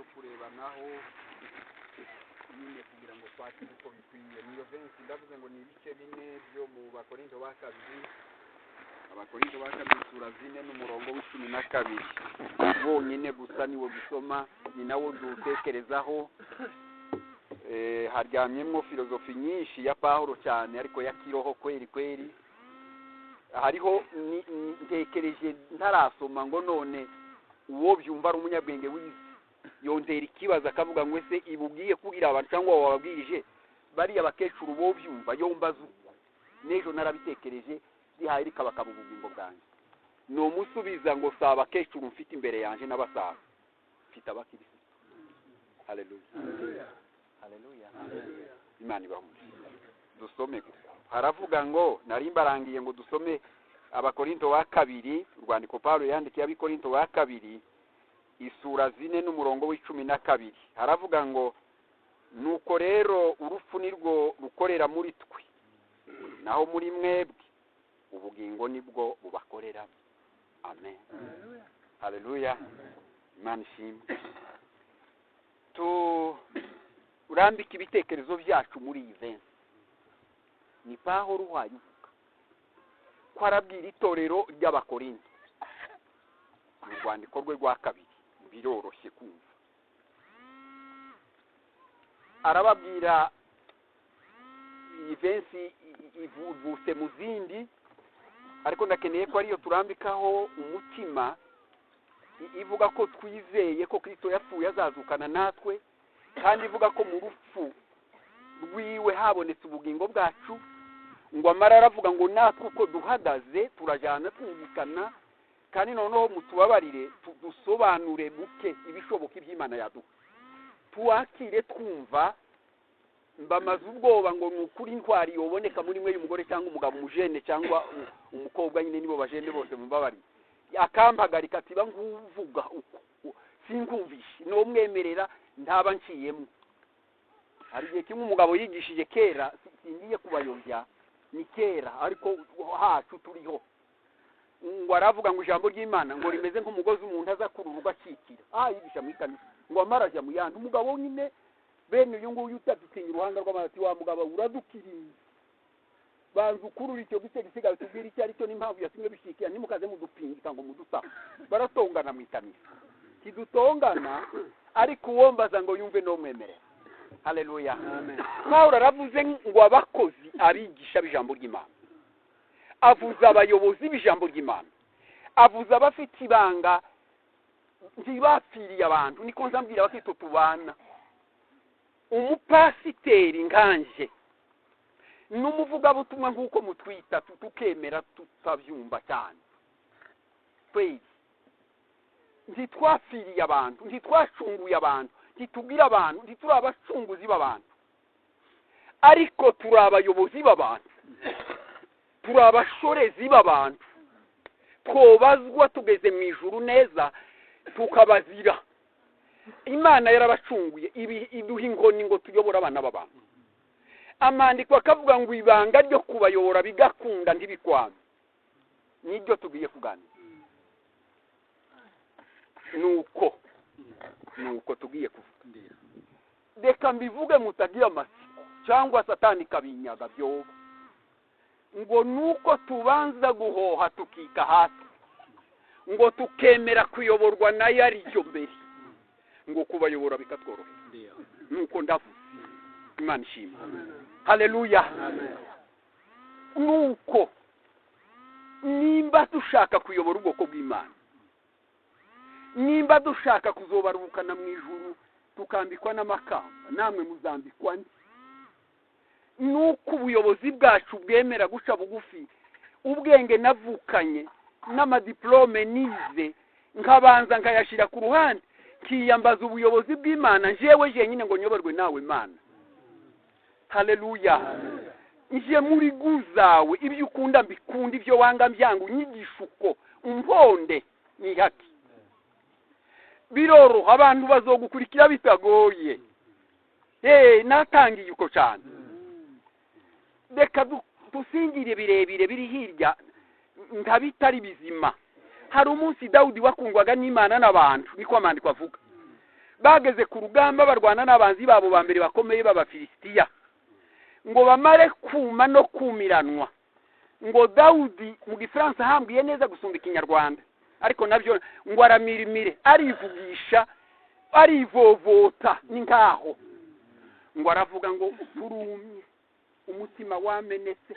Byo kurebanaho nyine kugira ngo twakire uko bikwiye. Niyo verse ndavuze ngo ni ibice bine byo mu Bakorinto ba kabiri, Abakorinto ba kabiri sura 4 n'umurongo wa 12 wonyine gusa niwo gusoma, ni nawo dutekerezaho. Haryamyemo filozofi nyinshi ya Pawulo cyane, ariko ya kiroho kweri kweri. Hariho ntekereje ntarasoma ngo none uwo byumva ari umunyabwenge wize yongera ikibazo akavuga ngo ese ibubwiye kubwira abantu cyangwa wababwirije bariya bakecuru bo byumva yombaza uko n'ejo narabitekereje rihaye rikabakaba ubugingo bwanjye. Nomusubiza ngo si abakecuru mfite imbere yanjye n'abasaza, mfite abakirisitu. Haleluya, haleluya, Imana ibahe. Dusome gusa. Haravuga ngo nari mbarangiye ngo dusome Abakorinto wa kabiri, urwandiko Pawulo yandikiye Abikorinto wa kabiri, isura 4 n'umurongo wa 12. Haravuga ngo: "Nuko rero urupfu nirwo rukorera muri twe, naho muri mwebwe ubugingo nibwo bubakorera." Amen, haleluya, Imana ishimwe. Turambike ibitekerezo byacu muri iyi verse. Ni Pawulo uhaye uvuga ko arabwira itorero ry'Abakorinto mu rwandiko rwe rwa kabiri. Biroroshye kumva, arababwira. Iyi verse ivutse mu zindi, ariko ndakeneye ko ariyo turambikaho umutima. Ivuga ko twizeye ko Kristo yapfuye azazukana natwe, kandi ivuga ko mu rupfu rwiwe habonetse ubugingo bwacu. Ngo amara aravuga ngo natwe uko duhagaze turajyana twumvikana. Kandi noneho mutubabarire dusobanure buke ibishoboka iby'Imana yaduha, tuwakire twumva. Mbamaze ubwoba ngo ni ukuri intwari yoboneka muri mwe y'umugore cyangwa umugabo, umujene cyangwa umukobwa nyine, nibo bajene bose, mumbabarire, akampagarika ati ba nkuvuga uko sinkumvishe, nomwemerera ntaba nciyemo. Hari igihe kimwe umugabo yigishije kera, singiye kubayobya, ni kera ariko hacu turiho, ngo aravuga ngo ijambo ry'Imana ngo rimeze nk'umugozi umuntu aza kurura ugacikira. Yigisha muri kanisa, ngo amara ajya mu yandi. Umugabo nyine bene uyu nguyu utadutinya uruhanga rw'amabati, wa mugabo uradukirinze, banza ukurura icyo gice gisigaye tubwire icyo ari cyo n'impamvu yatumye bishikira, ntimukaze mudupingika ngo mudusa. Baratongana mu ikanisa. Tidutongana, ariko uwombaza ngo yumve nomwemerera. Haleluya. Pawulo aravuze ngo abakozi, abigisha b'ijambo ry'Imana, avuze abayobozi b'ijambo ry'Imana, avuze abafite ibanga, ntibapfiriye abantu. Niko nzambwira abakristo tubana. Umupasiteri nkanje n'umuvugabutumwa nk'uko mutwita, tukemera tutabyumva cyane kweli, ntitwapfiriye abantu, ntitwacunguye abantu, ntitubwire abantu, ntituri abacunguzi b'abantu, ariko turi abayobozi b'abantu, turi abashorezi b'abantu. Twobazwa tugeze mu ijuru neza tukabazira. Imana yarabacunguye, ibi iduha inkoni ngo tuyobore abana b'abantu. Amandiko akavuga ngo ibanga ryo kubayobora bigakunda ntibikwame, nibyo tugiye kuganira. Nuko tugiye kuvuga. Reka mbivuge mutagira amatsiko cyangwa Satani kabinyaga byoba ngo nuko tubanza guhoha tukika hasi, ngo tukemera kuyoborwa nayo ariyo mbere, ngo kubayobora bikatworohera. Nuko ndavuze, Imana ishimwe, haleluya. Nuko nimba dushaka kuyobora ubwoko bw'Imana, nimba dushaka kuzobarukana mu ijuru tukambikwa n'amakamba, namwe muzambikwa andi, nuko ubuyobozi bwacu bwemera guca bugufi. Ubwenge navukanye n'amadiplome nize nkabanza nkayashyira ku ruhande, nkiyambaza ubuyobozi bw'Imana njyewe jenyine, ngo nyoborwe nawe Mana. Haleluya. Nje muri guzawe, ibyo ukunda mbikunda, ibyo wanga mbyanga, unyigisha uko umponde ni haki. Biroroha, abantu bazogukurikira bitagoye. Natangiye uko cyane. Reka dusingire birebire biri hirya ntabitari bizima. Hari umunsi Dawudi wakundwaga n'Imana n'abantu, niko amandiko avuga. Bageze ku rugamba barwana n'abanzi babo ba mbere bakomeye b'Abafilisitiya, ngo bamare kuma no kumiranwa. Ngo Dawudi, mu Gifaransa hambwiye neza gusumba Ikinyarwanda, ariko nabyo ngo aramirimire, arivugisha, arivovota, ni nkaho ngo aravuga ngo turumye, umutima wamenetse,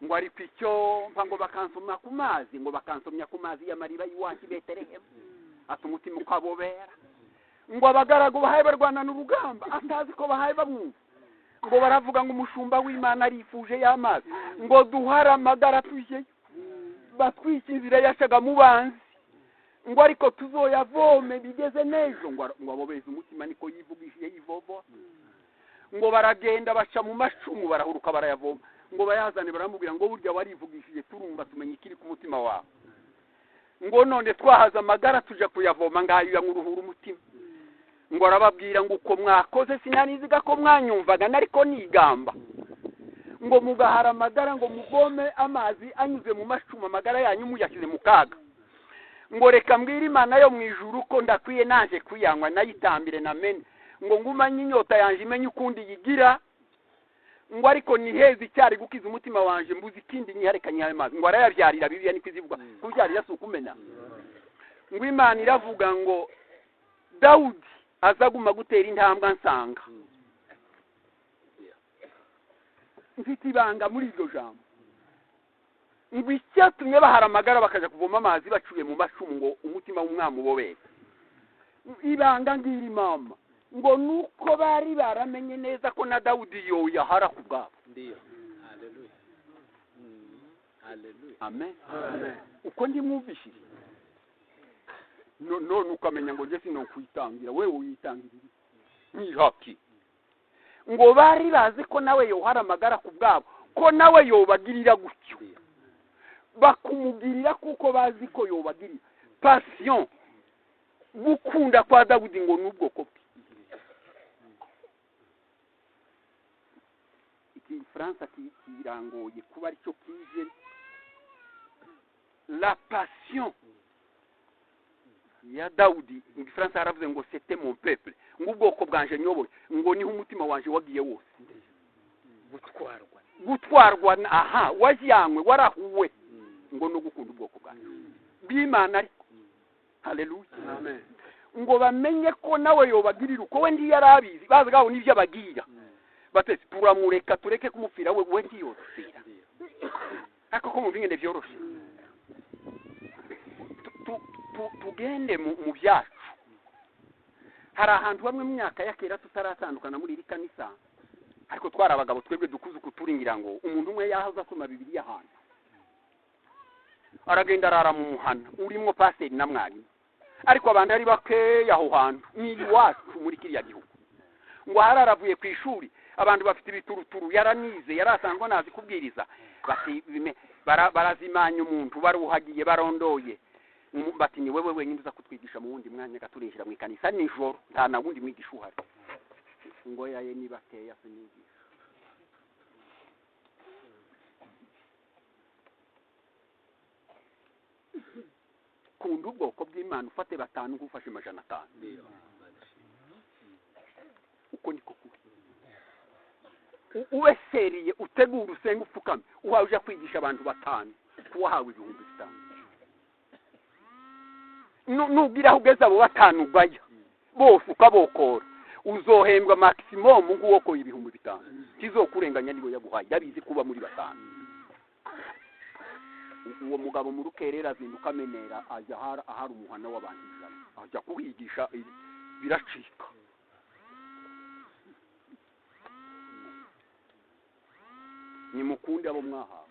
ngo ariko icyo mpa ngo bakansomya ku mazi, ngo bakansomya ku mazi y'amariba y'iwacu i Betelehemu, ati umutima ukabobera. Ngo abagaragu bahaye barwana n'urugamba, atazi ko bahaye bamwumva, ngo baravuga ngo umushumba w'Imana arifuje y'amazi, ngo duhare amagara tujyeyo batwike inzira yacaga mu banzi, ngo ariko tuzoyavome bigeze n'ejo. Ngo abobeze umutima, niko yivugishije yivovota. Ngo baragenda baca mu macumu, barahuruka barayavoma, ngo bayazane. Baramubwira ngo burya warivugishije, turumva tumenya ikiri ku mutima wawe, ngo none twahaze amagara tuja kuyavoma, ngayo yankuruhura umutima. Ngo arababwira ngo uko mwakoze sinaniziga ko mwanyumvaga, nariko nigamba, ngo mugahara amagara ngo muvome amazi anyuze mu macumu, amagara yanyu muyashyize mu kaga. Ngo reka mbwire Imana yo mu ijuru ko ndakwiye naje kuyanywa, nayitambire na mene, ngo ngumanye inyota yanje imenye ukundi yigira, ngo ariko niheze icyari gukiza umutima wanje, mbuze ikindi nyihareka nyihaye amazi. Ngo arayabyarira, Bibiliya niko izivuga, kubyarira si ukumena. Ngo Imana iravuga ngo Dawudi azaguma gutera intambwe ansanga. Mfite ibanga muri iryo jambo, ngo icyatumye bahara amagara bakaja kuvoma amazi bacuye mu macumu, ngo umutima w'umwami ubobere, ibanga ngiri mama, ngo nuko bari baramenye neza ko na Dawudi yoyahara ku bwabo. Ndiyo. Haleluya. Haleluya. Amen. Uko ndimwumvishije none ukamenya ngo nje sinokwitangira, wewe uyitangirira ni haki. Ngo bari bazi ko nawe yohara amagara ku bwabo, ko nawe yobagirira gutyo, bakumugirira kuko bazi ko yobagirira. Passion, gukunda kwa Dawudi ngo n'ubwoko bwe. Igifaransa kirangoye kuba aricyo kije, la passion ya Dawudi. Mu Gifaransa haravuze ngo c'était mon peuple, ngo ubwoko bwanje nyoboye, ngo niho umutima wanje wagiye wose. Gutwarwa, aha wajyanywe, warahuwe, ngo no gukunda ubwoko bwanje bw'Imana ariko. Haleluya. Amen. Ngo bamenye ko nawe yobagirira uko we ntiyarabizi, bazi gaho nivyo abagira, batese turamureka tureke kumupfira, we ntiyodupfira. Ariko ko mumva ingene vyoroshe, tugende mu byacu. Hari ahantu bamwe mu myaka ya kera tutaratandukana muri iri kanisa, ariko twari abagabo twebwe dukuze kuturingira, ngo umuntu umwe yahoze asoma Bibiliya ahantu, aragenda arara mu muhana urimwo pasiteri na mwarimu, ariko abantu ari bakeya aho hantu ni iwacu muri kiriya gihugu. Ngo hararavuye ku ishuri, abantu bafite ibituruturu, yaranize, yarasanzwe nazi kubwiriza, bati barazimanya umuntu, baruhagiye, barondoye, bati ni wewe wenyine uza kutwigisha mu wundi mwanya, gaturinjira mu ikanisa nijoro, nta na wundi mwigisha uhari. Ngo yaye ni bakeya sinigisha. Kunda ubwoko bw'Imana, ufate batanu nk'ufashe 500. Uko niko kuri. Ube seriye, utegure, usenge, upfukame, uhawe uja kwigisha abantu batanu, kuwahawe 5000. Nugira aho ugeze abo batanu ugaya bose ukabokora, uzohembwa maximum nk'uwokoye 5000. Kizokurenganya nibo yaguhaye, yabizi kuba muri batanu. Uwo mugabo mu rukerera azinduka amenera, ajya ahari umuhana w'abantu 100, ajya kuhigisha, biracika. Nimukunde abo mwahawe.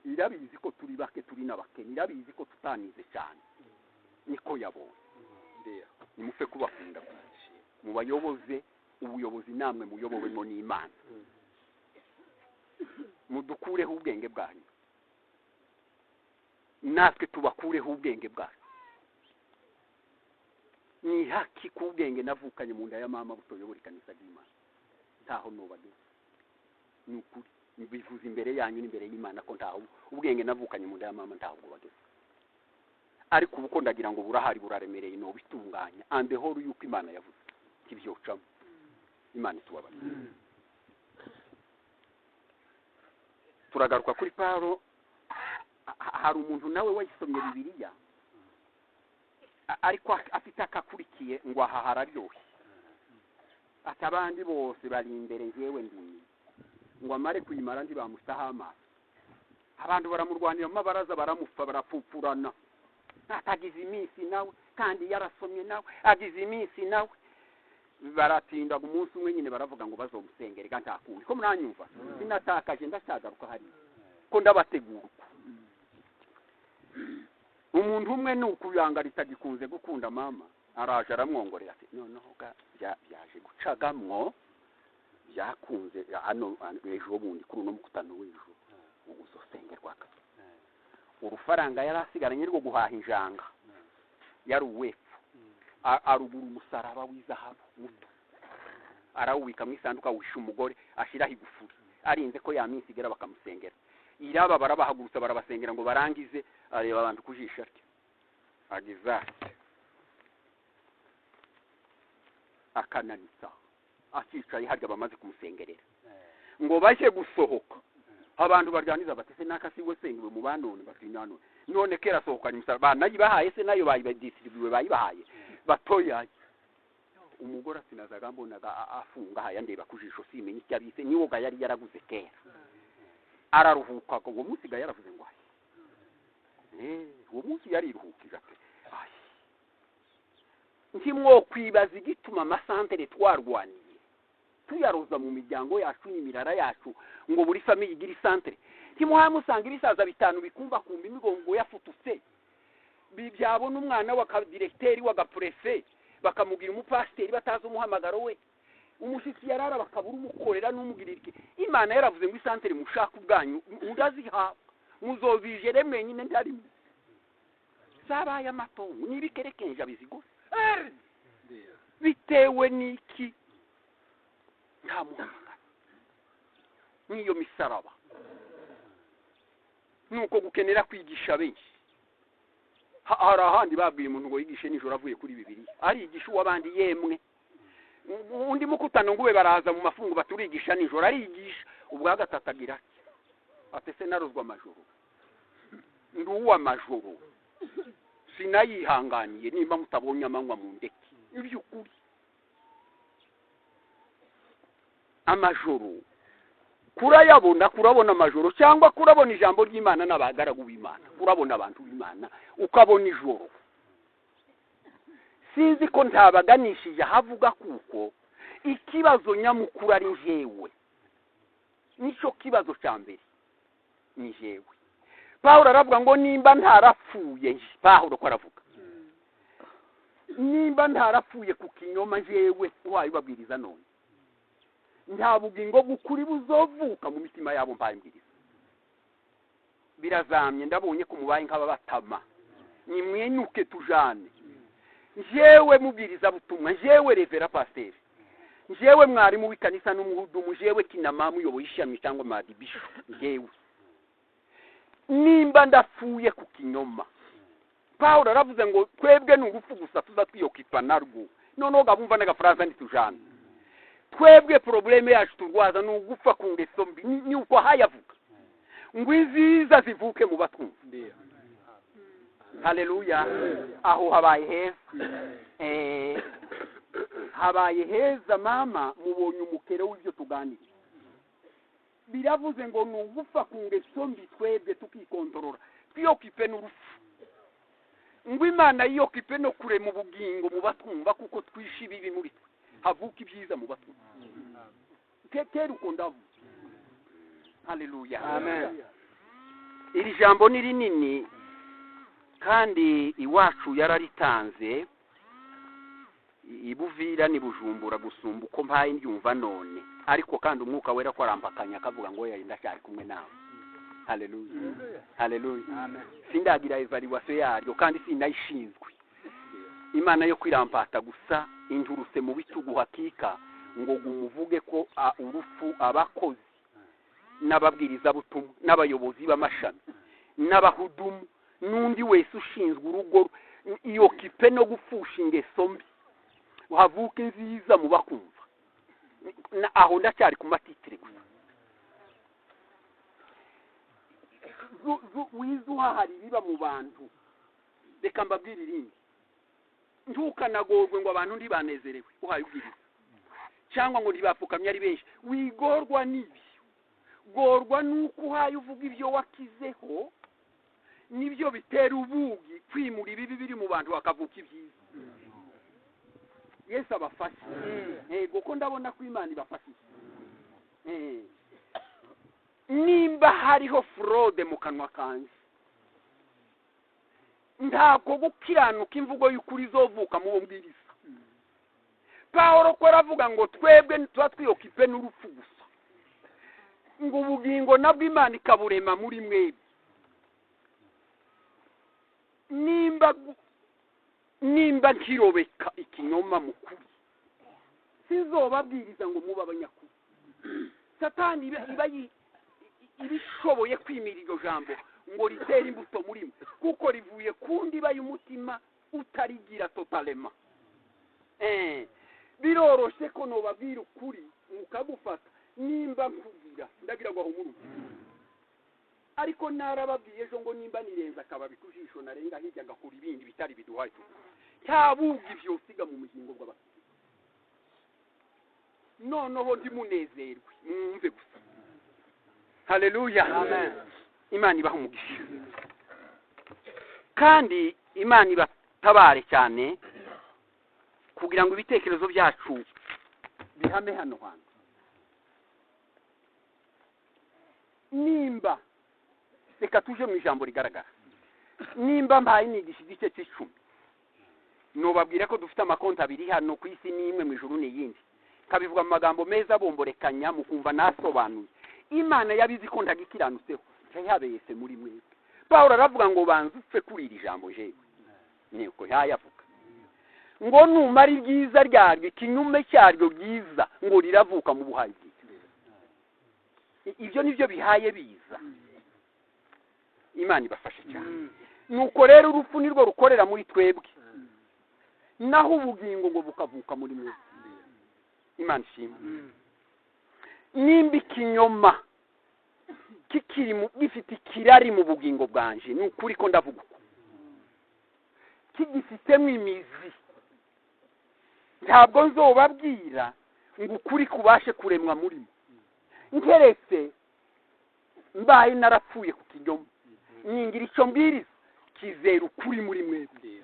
Irabizi ko turi bake, turi n'abakene, irabizi ko tutanize cyane, niko yabonye. Nimupfe kubakunda, mubayoboze ubuyobozi namwe muyobowemo n'Imana, mudukureho ubwenge bwanyu, natwe tubakureho ubwenge bwacu. Ni haki ku bwenge navukanye mu nda ya mama butoyobora ikanisa ry'Imana, ntaho nobageze. Ni ukuri, bivuze imbere yanyu n'imbere y'Imana ko ntaho ubwenge navukanye mu nda ya mama ntaho bwobageze. Ariko ubu ko ndagira ngo burahari, buraremereye, no bitunganya andehoro yuko Imana yavuze kibyocamo. Imana itubabarire. Turagaruka kuri Paulo. Hari umuntu nawe wayisomye Bibiliya ariko afite akakurikiye ngo aha hararyoshye, ati abandi bose bari imbere njyewe ndi, ngo amare kuyimara ntibamusaha amaso. Abantu baramurwanira mu mabaraza, baramupfa, barapfupfurana. Atagize iminsi nawe, kandi yarasomye nawe, agize iminsi nawe. Baratinda umunsi umwe nyine baravuga ngo bazomusengere ga ntakundi. Ko muranyumva? Sinatakaje, ndacyagaruka hariya ko ndabategura uko. Umuntu umwe ni ukuyanga ritagikunze gukunda mama, araje aramwongorera ati noneho ga byaje gucagamwo, byakunze hano ejo bundi kuri uno mukutano w'ejo uzosengerwaga. Urufaranga yari asigaranye rwo guhaha injanga yari uwepfo, arugura umusaraba w'izahabu muto, arawubika mu isanduka, awisha umugore, ashiraho igufuri, arinze ko ya minsi igera bakamusengera. Iraba barabahagurutsa barabasengera ngo barangize, areba abantu kujisha atya, agize atya, akananitsa, akicaye harya bamaze kumusengerera ngo bajye gusohoka. Abantu barganiza bati se naka si we sengewe mu banone, bati nanone none kera sohokanye umusaraba, banayibahaye se nayo bayibadisiribuwe, bayibahaye batoyaye. Umugore sinazaga mbonaga afunga haya ndeba kujisho, simenye icyo abise, niwo ga yari yaraguze kera. Araruhuka uwo munsi ga yaravuze ngo ayi, uwo munsi yariruhukije ati ayi. Ntimwo kwibaza igituma amasantere twarwaniye tuyaroza mu miryango yacu n'imirara yacu ngo buri famille igire isantere. Ntimuhamusanga ibisaza bitanu bikumva kumva imigongo yafututse, byabona umwana wa directeur wa gaprefe bakamugira umupasiteri batazi umuhamagaro we, umushitsi yarara bakabura umukorera n'umugirira iki. Imana yaravuze ngo isantere mushaka ubwanyu mudaziha muzobijere mwenyine ndarimo. Zabaye amatongo nibikerekenje abizigo bitewe n'iki? Nta muhamagaro n'iyo misaraba, nuko gukenera kwigisha benshi. Hari ahandi babwiye umuntu ngo yigishe nijoro avuye kuri Bibiliya, arigisha uw'abandi yemwe. Undi mukutano ngube baraza mu mafungo baturigisha nijoro, arigisha ubwa gatatu agira ati ate se narozwa amajoro, ndi uw'amajoro, sinayihanganiye, nimba mutabonye amanywa mu ndeke. Iby'ukuri amajoro kurayabona, kurabona amajoro cyangwa kurabona ijambo ry'Imana n'abagaragu b'Imana, kurabona abantu b'Imana ukabona ijoro. Sinzi ko ntabaganishije havuga kuko ikibazo nyamukuru ari jewe, nico kibazo cya mbere ni jewe. Paulo aravuga ngo nimba ntarapfuye, Paulo ko aravuga nimba ntarapfuye ku kinyoma jewe wayibabwiriza none, nta bugingo bw'ukuri buzovuka mu mitima yabo mbaye mbwiriza. Birazamye ndabonye ko mubaye nk'ababatama, nimwenyuke tujane. Jewe mubwiriza butumwa, jewe revera pasteur, jewe mwarimu w'ikanisa n'umuhudumu, jewe kinama muyoboye ishami cyangwa madibisho, jewe nimba ndapfuye ku kinyoma. Paulo aravuze ngo twebwe ni urupfu gusa tuza twiyokipa narwo. Noneho gabumva n'agafaransa ntitujane. Twebwe probleme yacu turwaza ni ugufa ku ngeso mbi, ni uko hayavuga ngo iziza zivuke mu batwumva. Haleluya. Aho habaye heza, habaye heza mama, mubonye umukero w'ibyo tuganira. Biravuze ngo ni ugufa ku ngeso mbi twebwe tukikontorora, twiyokipe n'urupfu, ngo Imana yiyokipe no kure mu bugingo mu batwumva, kuko twishe ibibi muri twe havuka ibyiza mu batwumva. Kera uko ndavuga. Haleluya. Amen. Iri jambo ni rinini kandi iwacu yararitanze ibuvira ni Bujumbura gusumba uko mpaye ndyumva none, ariko kandi umwuka wera ko arampakanya akavuga ngo yari ndacyari kumwe nawe. Haleluya. Haleluya. Amen. Sindagira evaluation yaryo kandi sinayishinzwe. Imana yo kwirampata gusa inturuse mu bitugu hakika ngo gumuvuge ko urupfu abakozi n'ababwiriza butumwa n'abayobozi b'amashami n'abahudumu N'undi wese ushinzwe urugo iyokipe no gupfusha ingeso mbi, havuka inziza mu bakumva. Aho ndacyari ku ma titre gusa. Wizuha hari ibiba mu bantu. Reka mbabwire irindi, ntukanagorwe ngo abantu ntibanezerewe uhaye ubwiriza, cyangwa ngo ntibapfukamye ari benshi. Wigorwa n'ibyo, gorwa nuko uhaye uvuga ibyo wakizeho, nibyo bitera ubugi kwimura ibibi biri mu bantu bakavuka ibyiza. Yesu abafashe. Yego, ko ndabona ko Imana ibafashije. Nimba hariho fraude mu kanwa kanje, ntabwo gukiranuka imvugo y'ukuri izovuka mu mbwiriza. Pawulo ko aravuga ngo twebwe tuba twiyokipe n'urupfu gusa, ngo ubugingo nabwo Imana ikaburema muri mwebwe. Nimba nkirobeka ikinyoma mukuru, sinzobabwiriza ngo mube abanyakuri. Satani iba ibishoboye kwimira iryo jambo ngo ritere imbuto muri mwe, kuko rivuye ku ndiba y'umutima utarigira totalema. Biroroshe ko nobabwira ukuri mukagufata. Nimba nkugira ndagira ngo ahumure, ariko narababwiye ejo ngo nimba nirenza akababi ku jisho narenga hirya ngakura ibindi bitari biduhaye, ntabuga ivyo siga mu mugingo bw'abakristo. Noneho ndimunezerwe, mwumve gusa. Haleluya, amen. Imana ibaha umugisha, kandi Imana ibatabare cyane kugira ngo ibitekerezo byacu bihame hano hantu. Nimba reka tuje mu ijambo rigaragara, nimba mbaye nigisha igice cy'icumi, nobabwira ko dufite amakonti abiri hano ku isi, n'imwe mu ijuru n'iyindi. Kabivuga mu magambo meza bomborekanya mukumva nasobanuye. Imana yabizi ko ndagikiranutseho, yabeyese muri mwebwe. Pawulo aravuga ngo banza upfe kuri iri jambo jewe, niko yayavuga ngo numara ibyiza ryaryo, ikinyume cyaryo byiza ngo riravuka mu buhayi. Ibyo nibyo bihaye biza. Imana ibafashe cyane. Nuko rero urupfu nirwo rukorera muri twebwe, naho ubugingo ngo bukavuka muri mwebwe. Imana ishimwe. Nimba ikinyoma kikiri gifite ikirari mu bugingo bwanje, ni ukuri ko ndavuga uko kigifitemo imizi, ntabwo nzobabwira ngo ukuri kubashe kuremwa muri mwe, nkeretse mbaye narapfuye ku kinyoma. Ningira icyo mbwiriza kizera ukuri muri mwebwe.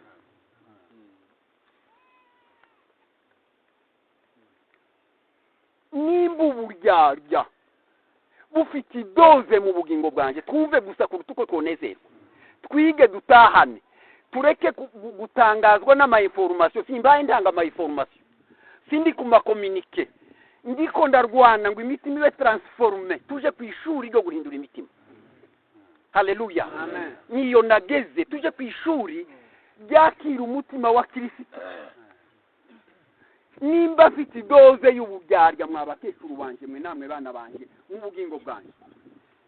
Nimba uburyarya bufite idoze mu bugingo bwanjye, twumve gusa kuruta uko twonezerwa, twige dutahane, tureke gutangazwa n'ama-information. Simbaye ndanga ama-information, sindi ku makominike, ndiko ndarwana ngo imitima ibe transforme, tuje ku ishuri ryo guhindura imitima. Haleluya, amen. Niyo nageze, tuje ku ishuri ryakira umutima wa Kristo. Nimba mfite idoze y'uburyarya, mwabakecuru banje mwe namwe bana banje, mu bugingo bwanjye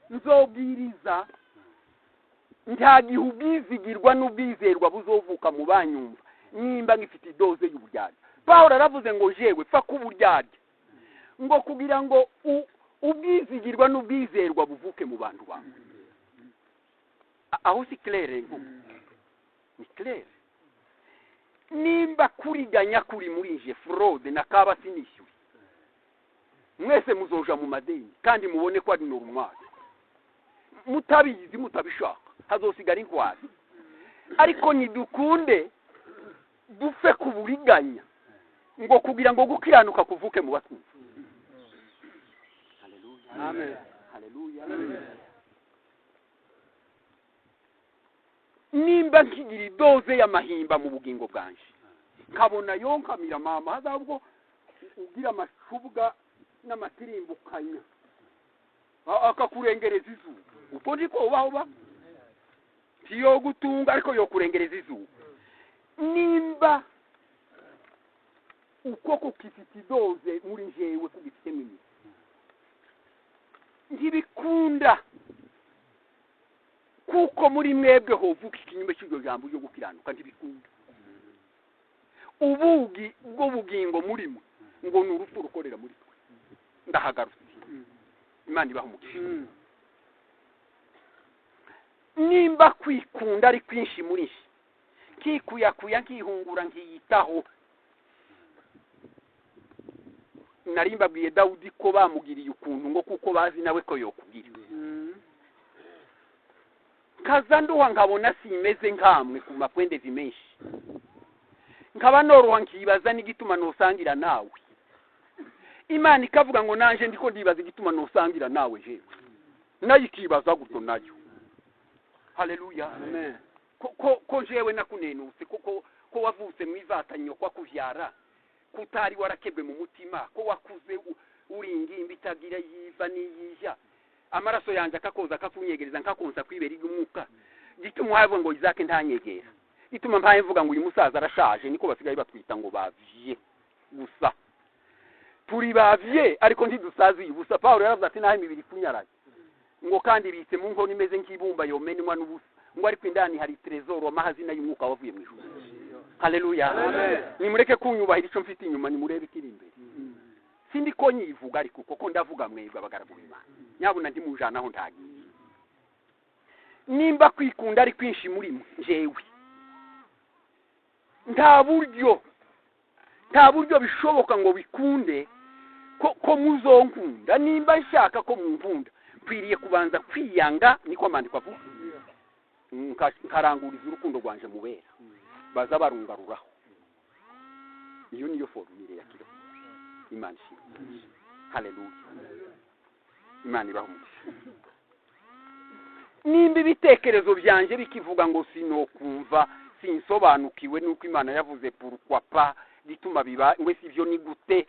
nzobwiriza nta gihe ubwizigirwa n'ubwizerwa buzovuka mu banyumva nimba ngifite idoze y'uburyarya. Pawulo aravuze ngo jewe pfa kuburyarya, ngo kugira ngo ubwizigirwa n'ubwizerwa buvuke mu bantu bawe. Aho si claire, ni claire. Nimba kuriganya kuri muri nje fraude na kaba sinishyuye, mwese muzoja mu madeni kandi mubone ko ari normal. Mutabizi mutabishaka hazosigara inkwari. Ariko nidukunde dufe kuburiganya ngo kugira ngo gukiranuka kuvuke mu batwumva. Haleluya, amen. Haleluya. Nimba nkigira idoze y'amahimba mu bugingo bwanje, nkabona yonkamira mama, hazabwo ugira amashubwa n'amatirimbukanya akakurengereza izuba. Uko ndiko ubaho ba tiyo gutunga, ariko yo kurengereza izuba. Nimba uko kukifite idoze muri njewe kugifite mimi, ntibikunda Kuko muri mwebwe hovuka ikinyume cy'iryo jambo ryo gukiranuka, ntibikunda. Ubugi bwo bugingo murimo ngo ni urupfu rukorera muri twe. Ndahagarutse. Imana ibaha umugisha. Nimba kwikunda ari kwinshi muri nshi, nkikuyakuya, nkihungura, nkiyitaho. Nari mbabwiye Dawudi ko bamugiriye ukuntu ngo kuko bazi nawe ko yokugira. Nkaza nduha nkabona simeze nkamwe ku mapwendezi menshi, nkaba noroha nkibaza n'igituma nosangira nawe. Imana ikavuga ngo nanje ndiko ndibaza igituma nosangira nawe jewe, nayo ikibaza gutyo nayo. Haleluya. Amen. Ko jewe nakunenutse, ko wavutse mu ivatanyo kwa kuvyara, kutari warakebwe mu mutima, ko wakuze uri ingimbi itagira yiva n'iyija, amaraso yanje akakoza akakunyegereza nkakonsa kwibera igumuka. Gituma havuga ngo Isaac ntanyegera, gituma mpaye mvuga ngo uyu musaza arashaje, niko basigaye batwita ngo bavye gusa. Turi bavye ariko ntidusaziye ubusa. Paulo yaravuze ati naho imibiri kunyaraye ngo kandi bitse mu nkono imeze nk'ibumba yomenwa n'ubusa, ngo ariko indani hari trésor amahazina y'umwuka wavuye mu ijuru. Haleluya. Nimureke kunyubahira ico mfite inyuma, nimurebe ikiri imbere. Sindi ko nyivuga ariko kuko ndavuga mwebwe abagaragu b'Imana, nyabuna ndimujana aho ntagiye. Nimba kwikunda ari kwinshi muri mwe, jewe nta buryo bishoboka ngo bikunde ko muzonkunda. Nimba nshaka ko munkunda, nkwiriye kubanza kwiyanga, niko amandiko avuga, nkaranguriza urukundo rwanje mubera baza barungaruraho. Iyo niyo formule ya kiro. Imana ishimwe. Haleluya. Imana ibahe umugisha. Nimba ibitekerezo byanje bikivuga ngo sinokumva, sinsobanukiwe nuko Imana yavuze pourquoi pas, gituma biba ngwe sivyo ni gute,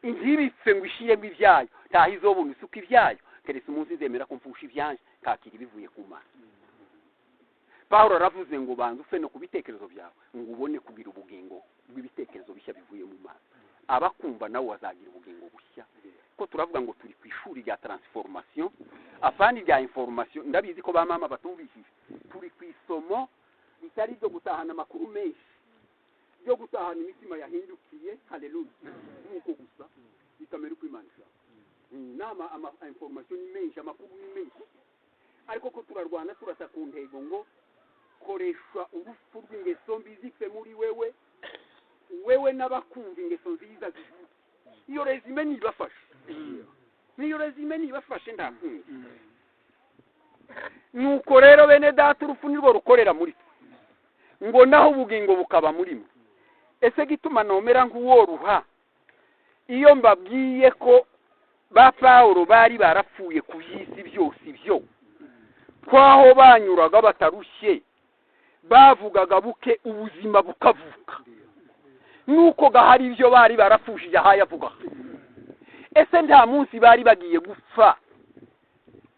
intibitse ngo ishiremo ibyayo, ntaho izobona isuka ibyayo, keretse umunsi nzemera ko mfusha ibyanje kakira ibivuye ku Mana. Paulo aravuze ngo banza ufe no ku bitekerezo byawe ngo ubone kugira ubugingo bw'ibitekerezo bishya bivuye mu Mana. Abakumva nawe wazagira ubugingo bushya. Ko turavuga ngo turi ku ishuri rya transformation, afandi rya information. Ndabizi ko ba mama batumvishije. Turi ku isomo ritari ryo gutahana amakuru menshi, ryo gutahana imitima yahindukiye. Haleluya. Nuko gusa bikamera uko Imana ishaka. Nama ama information ni menshi, amakuru ni menshi, ariko ko turarwana turasa ku ntego ngo koresha urupfu rw'ingeso mbi zipfe muri wewe, wewe n'abakumva ingeso nziza zivuka. Iyo resume nibafashe, niyo resume nibafashe ndakumva. Nuko rero bene data, urupfu nirwo rukorera muri twe, ngo naho ubugingo bukaba muri mwe. Ese gituma nomera nk'uworuha iyo mbabwiye ko ba Paulo bari barapfuye ku by'isi byose ibyo, kwaho banyuraga batarushye, bavugaga buke ubuzima bukavuka, nuko gahari ibyo bari barapfushije ahayavuga. Ese nta munsi bari bagiye gupfa,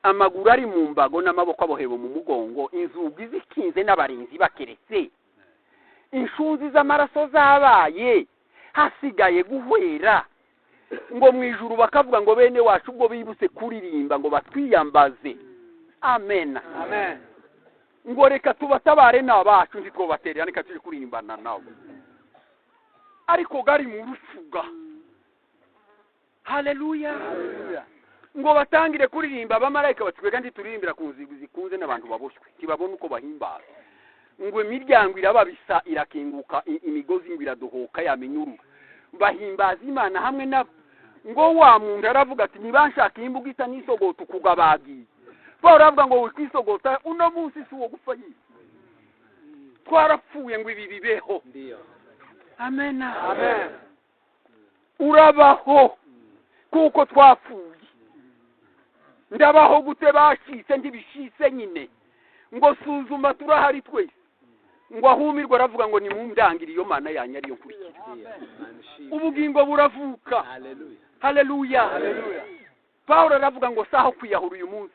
amaguru ari mu mbago n'amaboko abohebo mu mugongo, inzugi zikinze n'abarinzi bakeretse, inshunzi z'amaraso zabaye, hasigaye guhwera, ngo mu ijuru bakavuga ngo bene wacu ubwo bibutse kuririmba ngo batwiyambaze. Amen. Amen. Ngo reka tubatabare n'abacu ntitwobaterera, reka tuje kuririmbana nabo. Ariko gari mu rufuga. Haleluya. Ngo batangire kuririmba, abamarayika batwega ntituririmbira ku nzigo zikunze n'abantu baboshywe, ntibabona uko bahimbaza. Ngo imiryango irababisa irakinguka, imigozi ngo iradohoka yamenyuru, bahimbaza Imana hamwe nabo. Ngo wa muntu aravuga ati nibanshaka imbuga isa n'isogota ukugabagiye. Paulo aravuga ngo wikwisogota uno munsi si uwo gupfa yiwe, twarapfuye ngo ibi bibeho. Amen. Amen. Urabaho kuko twapfuye. Ndabaho gute bashitse ntibishitse nyine, ngo suzuma turahari twese. Ngo ahumirwa aravuga ngo nimundangire iyo Mana yanyu ariyo nkurikira. Ubugingo buravuka. Haleluya. Paulo aravuga ngo saho kwiyahura uyu munsi,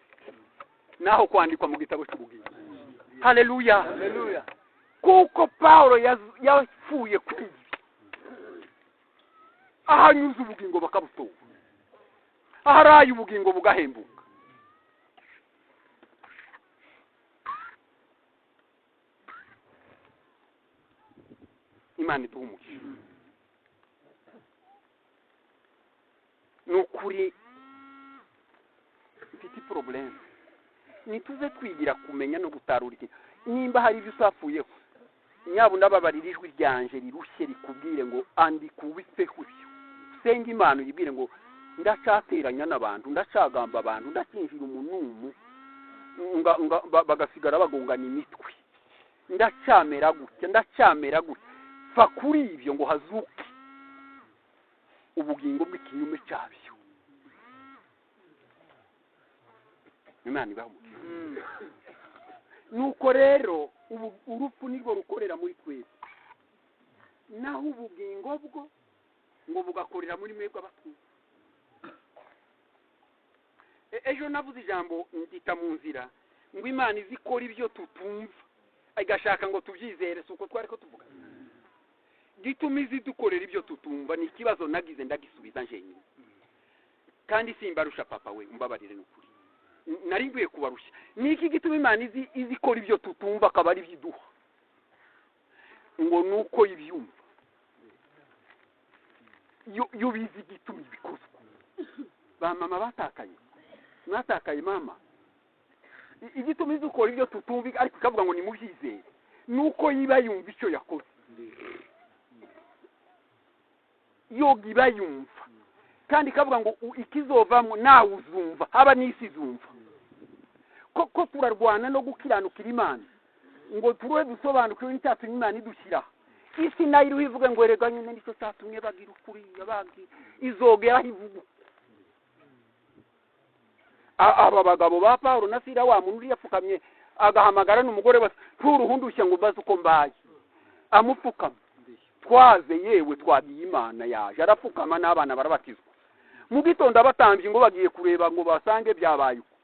naho kwandikwa mu gitabo cy'ubugingo. Haleluya. Kuko Paulo yapfuye kuri ahanyuze ubugingo bakabutora, aharaye ubugingo bugahembuka. Imana iduhe umugisha. Ni ukuri mfite problème. Nituze twigira kumenya no gutarura ikintu. Nimba hari ibyo usapfuyeho, nyabunda babarira ijwi ryanje rirushye rikubwire ngo andika ubipfeho ibyo. Senga Imana uyibwire ngo ndacateranya n'abantu, ndacagamba abantu, ndakinjira umunumu, bagasigara bagongana imitwe, ndacamera gutya, ndacamera gutya. Fa kuri ibyo ngo hazuke ubugingo bw'ikinyume cyabyo. Imana ibahe umugisha. Nuko rero urupfu nirwo rukorera muri twese, naho ubugingo bwo ngo bugakorera muri mwebwe abatwumva. Ejo navuze ijambo ndita mu nzira ngo Imana izikora ibyo tutumva igashaka ngo tubyizere, si uko twari ko tuvuga. Gituma izidukorera ibyo tutumva ni ikibazo nagize ndagisubiza njenyine, kandi simbarusha papa we, umbabarire n'ukuri, nari nkwiye kubarusha. Ni iki gituma Imana izikora ibyo tutumva akaba ari ibyiduha? Ngo nuko ibyumva yo bizi igituma ibikozwa. Ba mama batakaye, mwatakaye mama. Igituma izikora ibyo tutumva ariko ikavuga ngo nimubyizere, nuko yiba yumva icyo yakoze. Yoga iba yumva kandi ikavuga ngo ikizovamo nawe uzumva, haba n'isi izumva. Koko turarwana no gukiranukira Imana ngo turwe dusobanukiwe n'icyatumye Imana idushyira. Isi nayo iriho ivuga ngo erega nyine nicyo cyatumye bagira ukuri, abandi izogera ivuga. Aba bagabo ba Paulo na Sila, wa muntu yapfukamye agahamagara n'umugore we, nturuhundushye ngo mbaze uko mbaye, amupfukama. Twaze yewe twagiye Imana yaje, arapfukama n'abana barabatizwa. Mu gitondo abatambyi ngo bagiye kureba ngo basange byabaye uko,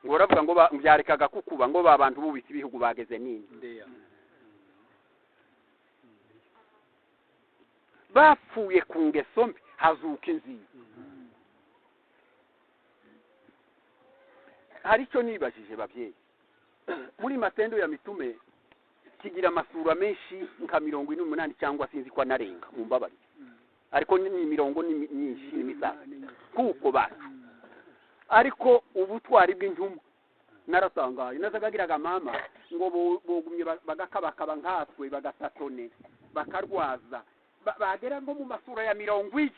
ngo baravuga ngo byarekaga kukuba, ngo ba bantu bubitse ibihugu bageze nini. Bapfuye ku ngeso mbi, hazuka inziza. Hari icyo nibajije babyeyi, muri Matendo ya Mitume kigira amasura menshi nka 48 cyangwa sinzi ko anarenga, mumbabarire, ariko ni mirongo ni myinshi n'imisago kuko bacu. Ariko ubutwari bw'intumwa naratangaye, nazagagiraga mama ngo bogumye bagakabakaba nkatwe, bagatatone, bakarwaza, bagera ngo mu masura ya 40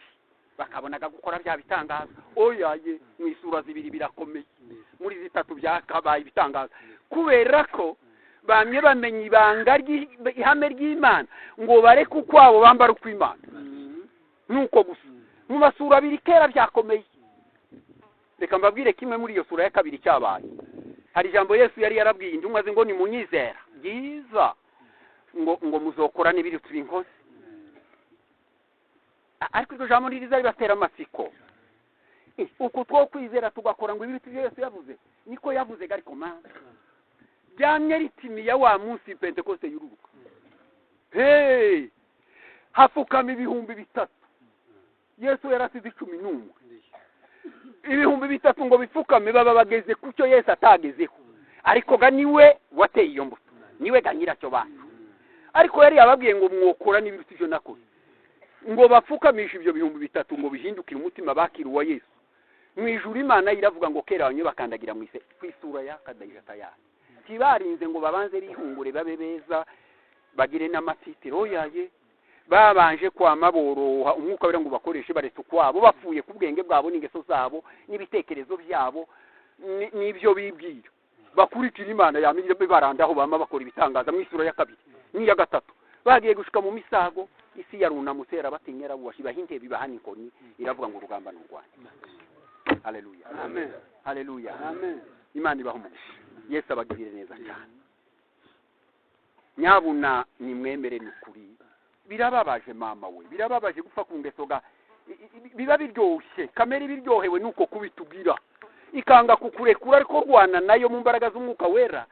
bakabonaga gukora bya bitangaza. Oyaye, mu isura zibiri birakomeye, muri zitatu byakabaye ibitangaza, kubera ko bamwe bamenye ibanga ry'ihame ry'Imana ngo bareke ukwabo bambara ukw'Imana. Nuko gusa mu masura abiri kera byakomeye. Reka mbabwire kimwe muri iyo sura ya kabiri cyabaye. Hari ijambo Yesu yari yarabwiye intumwa ze ngo nimunyizera byiza ngo muzokora n'ibiri tubinkoze. Ariko iryo jambo ririza ribatera amatsiko. Uko two kwizera tugakora ngo ibiri tubyo Yesu yavuze, niko yavuze ariko mama byamye ritimiya wa munsi Pentekoste y'urubuka. Hey, hafukama 3000. Yesu yarasize 11. 3000 ngo bifukame baba bageze kucyo Yesu atagezeho. Ariko ga niwe wateye iyo mbuto, niwe ga nyiracyo bacu. Ariko yari yababwiye ngo mwokora n'ibiruta ivyo nakoze, ngo bapfukamisha ibyo 3000 ngo bihindukire umutima bakira uwa Yesu. Mu ijuru Imana iravuga ngo kera bamwe bakandagira mu ise kwisura ya kadayija tayari. Tibarinze ngo babanze rihungure babe beza bagire n'amatitiro yaye, babanje kwama boroha umwuka wera ngo bakoreshe baretse ukwabo, bapfuye ku bwenge bwabo n'ingeso zabo n'ibitekerezo byabo n'ibyo bibwira. Bakurikira Imana yamije barandaho bama bakora ibitangaza mu isura ya kabiri n'iya gatatu. Bagiye gushika mu misago, isi yarunamutse yarabatinyera bubashi bahinte bibahana inkoni, iravuga ngo urugamba n'urwanya. Haleluya, amen. Haleluya, amen. Imana ibahe umugisha. Yesu abagirire neza cyane. Nyabuna nimwemere n'ukuri. Birababaje mama we, birababaje gupfa ku ngeso ga biba biryoshye, kamere biryohewe nuko kubitugira ikanga kukurekura, ariko rwana nayo mu mbaraga z'umwuka wera.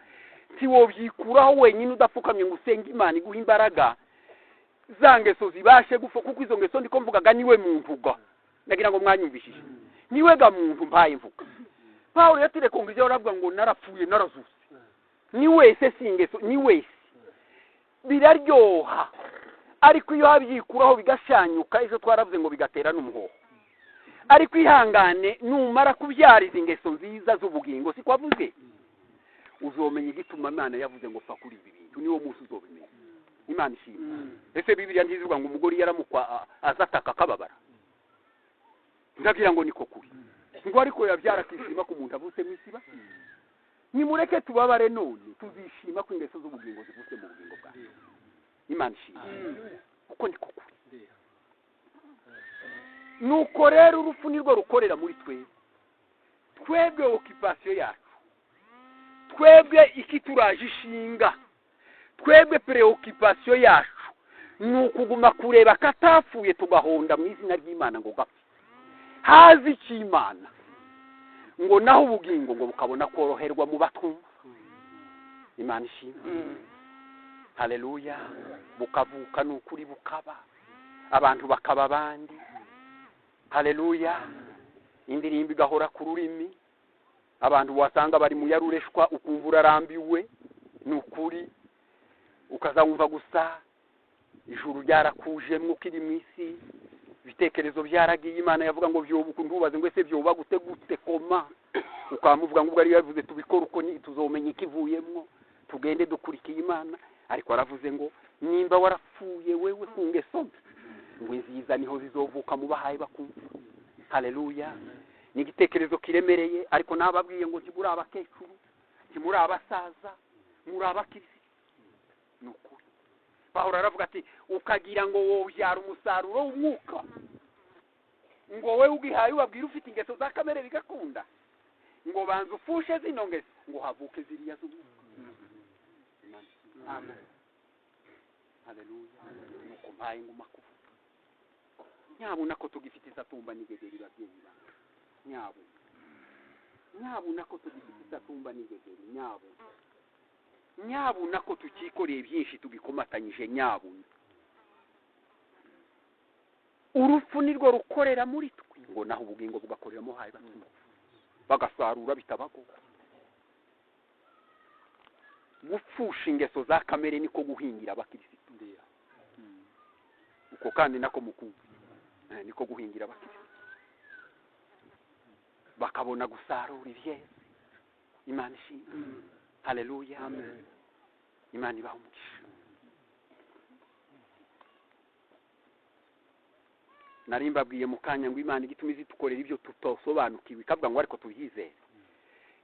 Ntiwobyikuraho wenyine udapfukamye ngo usenge Imana iguhe imbaraga za ngeso zibashe gupfa, kuko izo ngeso ndiko mvugaga niwe muntu ga. Nagira ngo mwanyumvishije, niwe ga muntu mbaye mvuga. Paulo yatirekongeje aravuga ngo narapfuye narazutse. Ni wese si ingeso, ni wese. Biraryoha Ariko iyo habyikuraho bigashanyuka, ejo twaravuze ngo bigatera n'umuhoho. Ariko ihangane, numara kubyara izi ngeso nziza z'ubugingo, siko avuze, uzomenya igituma Imana yavuze ngo fa kuri ibi bintu. Niwo munsi uzobimenya. Imana ishimwe. Ese Bibiliya ntizivuga ngo umugore yaramukwa azataka akababara? Ndagira ngo niko kuri. Ngo ariko yabyara akishima ku muntu avutse mu isiba. Nimureke tubabare none, tuzishima ko ingeso z'ubugingo zivutse mu bugingo bwacu. Imana ishimwe. Kuko niko kuri. Nuko rero urupfu nirwo rukorera muri twebwe. Twebwe occupation yacu, twebwe ikituraje ishinga, twebwe préoccupation yacu ni ukuguma kureba katapfuye, tugahonda mu izina ry'Imana ngo gapfe, hazi icy'Imana, ngo naho ubugingo ngo bukabona koroherwa mu batwumva. Imana ishimwe. Haleluya. Bukavuka n'ukuri, bukaba abantu bakaba abandi. Haleluya. Indirimbo igahora ku rurimi, abantu wasanga bari mu yarureshwa, ukumva urarambiwe n'ukuri, ukazawumva gusa ijuru ryarakujemwo ukiri mu isi, ibitekerezo byaragiye. Imana yavuga ngo byobuka, ntubaze ngo ese byoba gute gute koma, ukamuvuga ngo ubwo ari yavuze tubikora uko tuzomenya ikivuyemwo, tugende dukurikiye Imana. Ariko aravuze ngo nimba warapfuye wewe ku ngeso mbi, ngo inziza niho zizovuka mu bahaye bakumva. Haleluya. Ni igitekerezo kiremereye, ariko nababwiye ngo ntimuri abakecuru, ntimuri abasaza, muri abakirisitu. Ni ukuri. Pawulo aravuga ati ukagira ngo wobyara umusaruro w'umwuka, ngo wowe ugihaye ubabwira ufite ingeso za kamere bigakunda, ngo banza ufushe zino ngeso ngo havuke ziriya z'umwuka. Amen. Haleluya. Nuko mpaye nguma kuvuga, nyabuna ko tugifite isatumba n'igegeri, babyeyi banjye, nyabuna, nyabuna ko tugifite isatumba n'igegeri, nyabuna, nyabuna ko tukikoreye byinshi tugikomatanyije, nyabuna. Urupfu nirwo rukorera muri twe, ngo naho ubugingo bugakoreramo haye batuma bagasarura bitabagora. Gupfusha ingeso za kamere niko guhingira abakirisitu. Uko kandi nako mukumva niko guhingira abakirisitu, bakabona gusarura ibyeze. Imana ishimwe. Haleluya. Amen. Imana ibahe umugisha. Nari mbabwiye mu kanya ngo Imana igituma izitukorera ibyo tutasobanukiwe, ikavuga ngo ariko tubyizere,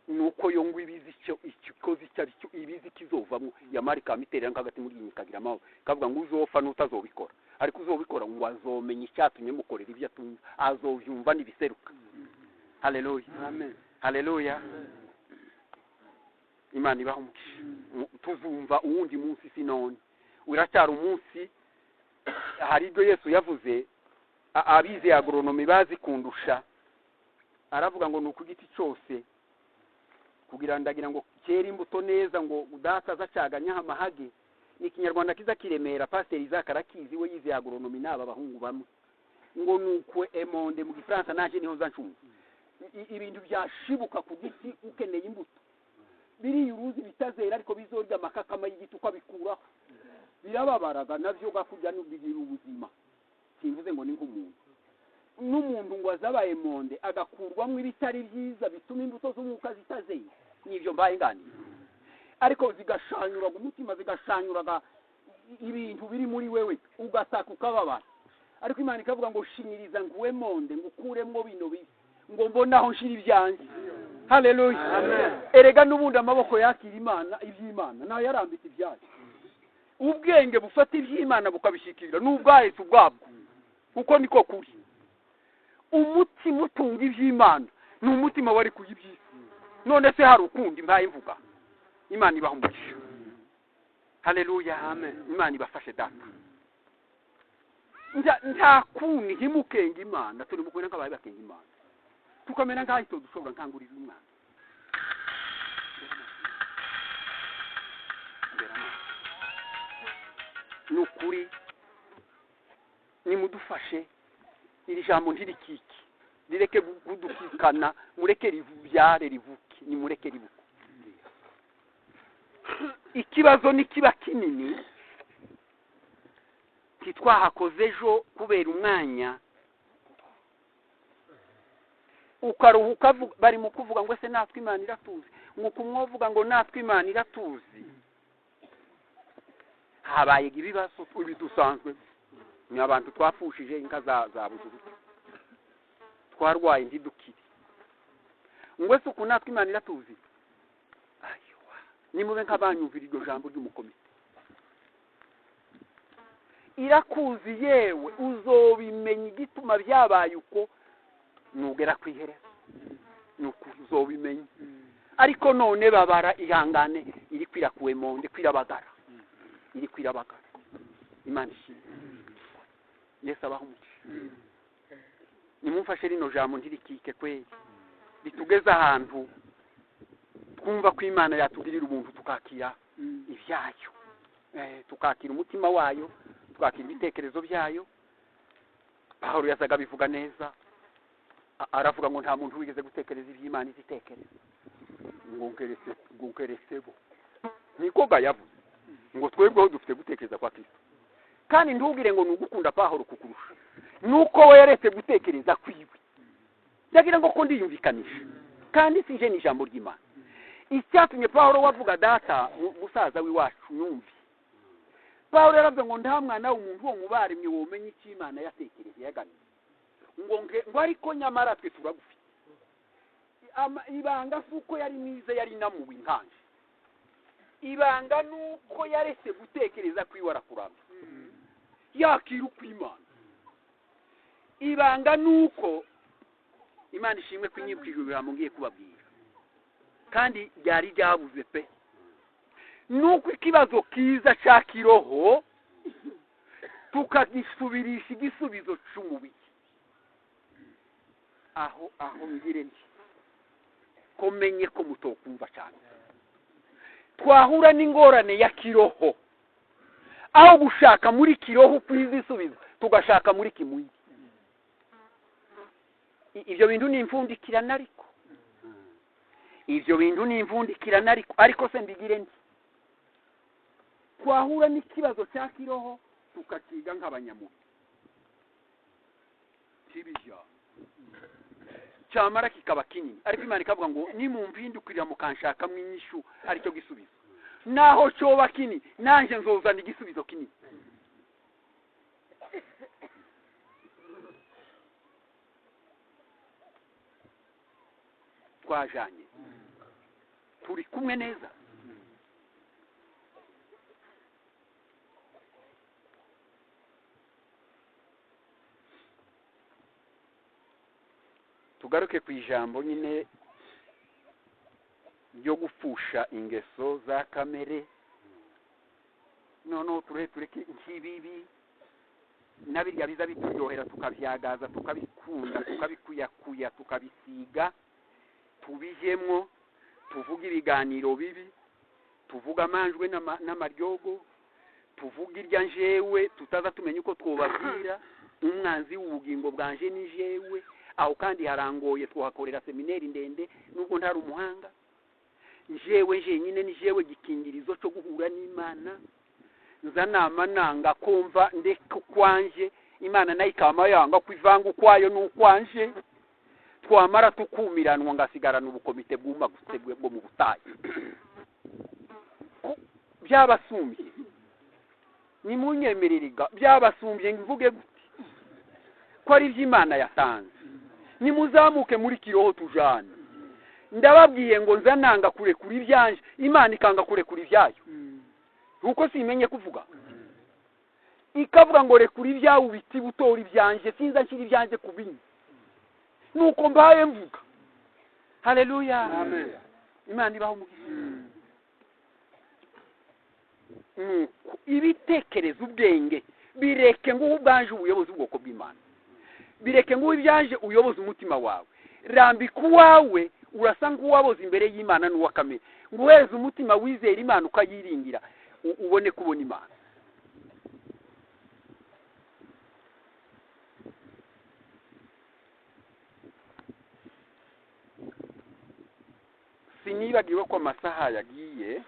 nuko yo ngo ibizi icyo ikikoze icyo ari cyo, ibizi kizovamo, yamara ikamiterera nk'agati muri iyi ikagira amahoro, ikavuga ngo uzopfa n'utazobikora, ariko uzobikora ngo azomenya icyatumye mukorera ibyo atumva, azobyumva n'ibiseruka. Haleluya. Amen. Haleluya. Imana ibahe umugisha. Tuzumva uwundi munsi, si none uracyari umunsi. Hari ibyo Yesu yavuze, abize agronomi bazi kundusha. Aravuga ngo ni uku giti cyose kugira ndagira ngo cyera imbuto neza, ngo udata azacaganya amahage. Ni ikinyarwanda kiza kiremera, pasiteri Isaac arakizi, we yize agronomi n'aba bahungu bamwe. Ngo nukwe emonde mu gifaransa, naje niho nza ncumva ibintu byashibuka ku giti ukeneye imbuto, biriya uruzi bitazera ariko bizorya amakakama y'igiti uko abikuraho, birababaraga navyo gakurya bigira ubuzima. Simvuze ngo ni nk'umuntu, n'umuntu ngo azabaye monde agakurwamo ibitari byiza bituma imbuto z'umwuka zitazeye, nivyo mbaye nganira, ariko zigashanyuraga umutima, zigashanyuraga ibintu biri muri wewe, ugasaka ukababara. Ariko Imana ikavuga ngo shinyiriza nguwe monde, ngo ukuremwo bino bibi, ngo mbone aho nshira ibyanjye. Haleluya. Amen. Erega n'ubundi amaboko yakira Imana iby'Imana nayo yarambitse ibyayo. Ubwenge bufata iby'Imana bukabishikira n'ubwahetse ubwabwo, kuko niko kuri. Umutima utunga iby'Imana ni umutima wari kuyibyisi. None se hari ukundi mbaye mvuga? Imana ibaha umugisha. Haleluya. Amen. Imana ibafashe data. Nta kundi ntimukenga Imana, turi mukwena nk'abaye bakenga Imana, tukamera nk'aho itodushobora nkangurira umwana. Ni ukuri nimudufashe iri jambo ntirikike, rireke kudukikana, mureke ribyare rivuke, nimureke ribuke. Ikibazo nikiba kinini, Titwahakoze ejo kubera umwanya. Ukaruhuka bari mu kuvuga ngo se natwe Imana iratuzi, ngo kumwovuga ngo natwe Imana iratuzi. Habaye ibibazo bidusanzwe, ni abantu twafushije inka za buzurutu, twarwaye ntidukire, ngo se uku natwe Imana iratuzi. Ayiwa, nimube nk'abanyumvira iryo jambo ry'umukomite. Irakuzi yewe, uzobimenya igituma byabaye uko nugera kwihereza, nuko uzobimenya. Ariko none babara, ihangane, iri kwirakuwe monde, kwirabagara, iri kwirabagara. Imana ishimwe, Yesu abaho umugisha. Nimumfashe rino jambo ntirikike kweli, ritugeze ahantu twumva ko Imana yatugirira ubuntu, tukakira ibyayo, tukakira umutima wayo, tukakira ibitekerezo byayo. Pawulo yazaga bivuga neza, aravuga ngo nta muntu wigeze gutekereza iby'Imana izitekereza, ngo nkeresebo. Niko yavuze ngo twebweho dufite gutekereza kwa Kristo. Kandi ntugire ngo nugukunda Pawulo kukurusha, nuko we yaretse gutekereza kwiwe. Ndagira ngo ko ndiyumvikanisha, kandi sije ni ijambo ry'Imana. Icyatumye Pawulo wavuga data musaza w'iwacu nyumvi, Pawulo yaravuze ngo nta mwana w'umuntu wo mubaremye womenye icyo Imana yatekereje yaganiye, ngo ariko nyamara twe turagufite. Ibanga suko yari mwiza, yari namuwe inkanje. Ibanga nuko yaretse gutekereza kwiwe arakuramba, yakira ukw'Imana. Ibanga nuko Imana ishimwe kwinyibukije ibirambo ngiye kubabwira, kandi byari byabuze pe. Nuko ikibazo kiza cya kiroho tukagisubirisha igisubizo cy'umubiri. Aho ngire nti ko menye ko mutokumva cyane, twahura n'ingorane ya kiroho, aho gushaka muri kiroho kwizisubizo tugashaka muri kimuyi. Ibyo bintu ni imfundikirana, ariko ibyo bintu ni imfundikirana, ariko se mbigire nti twahura n'ikibazo cya kiroho tukakiga nk'abanyamubiri, kibijya cyamara kikaba kinini. Ariko Imana ikavuga ngo nimumpindukirira mukanshaka mwinyishu aricyo gisubizo, naho cyoba kinini nanje nzozana igisubizo kinini. Twajanye, turi kumwe neza. Tugaruke ku ijambo nyine ryo gupfusha ingeso za kamere. Noneho tureke nk'ibibi nabirya biza bituryohera, tukabyagaza, tukabikunda, tukabikuyakuya, tukabisiga, tubijemwo, tuvuga ibiganiro bibi, tuvuga amanjwe n'amaryogo, tuvuga irya njewe tutaza tumenya uko twobabwira. Umwanzi w'ubugingo bwanje ni jewe, aho kandi harangoye, twahakorera seminari ndende nubwo ntari umuhanga. Njewe jenyine ni jewe gikingirizo cyo guhura n'Imana. Nza nama nanga kumva ndeka kwanje, Imana nayo ikama yanga kwivanga ukwayo n'ukwanje. Twamara tukumiranwa ngasigarana ubukomite bwuma gusebwe bwo mu butayu. Byabasumbye, nimunyemererega, byabasumbye mvuge gute ko ari iby'Imana yatanze. Nimuzamuke muri kiroho tujana. Ndababwiye ngo nza nanga kurekura ibyanje, Imana ikanga kurekura ibyayo. Uko simenye kuvuga, ikavuga ngo rekura ibyawe ubiti butora ibyanje, sinza nshyira ibyanje ku bindi. Nuko mbaye mvuga. Haleluya, amen. Imana ibaho umugisha. Nuko ibitekerezo ubwenge bireke ngo ubwanje ubuyobozi ubwoko bw'Imana, bireke ngo ibyanje uyoboze umutima wawe. Rambika uwawe, urasa nk'uwaboze imbere y'Imana n'uwa kamere, ngo uhereze umutima wizera Imana ukayiringira, ubone kubona Imana. Sinibagiwe ko amasaha yagiye,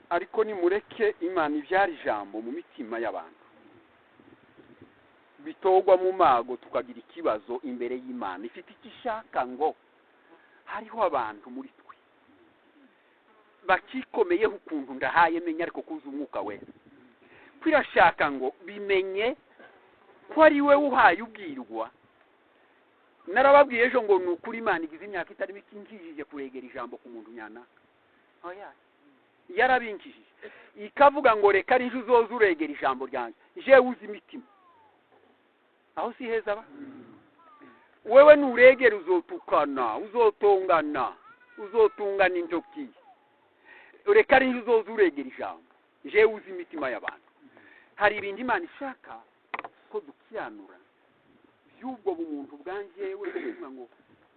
Ariko nimureke Imana ibyara ijambo mu mitima y'abantu, bitogwa mu mago tukagira ikibazo imbere y'Imana ifite icyo ishaka. Ngo hariho abantu muri twe bakikomeyeho ukuntu ndahaye menya, ariko kuza umwuka wera kwirashaka ngo bimenye ko ari we uhaye ubwirwa. Narababwiye ejo ngo ni ukuri Imana igize imyaka itari mike inkijije kuregera ijambo ku muntu nyanaka. Oya, yarabinkijije ikavuga ngo reka ari uzoza uregera ijambo ryanjye, jewe uzi imitima. Aho si heza ba wewe nuregera uzotukana, uzotongana, uzotungana intoki. Reka ari uzoza uregera ijambo, jewe uzi imitima y'abantu. Hari ibindi Imana ishaka ko dukiranura by'ubwo bumuntu bwanjye, we kuvuga ngo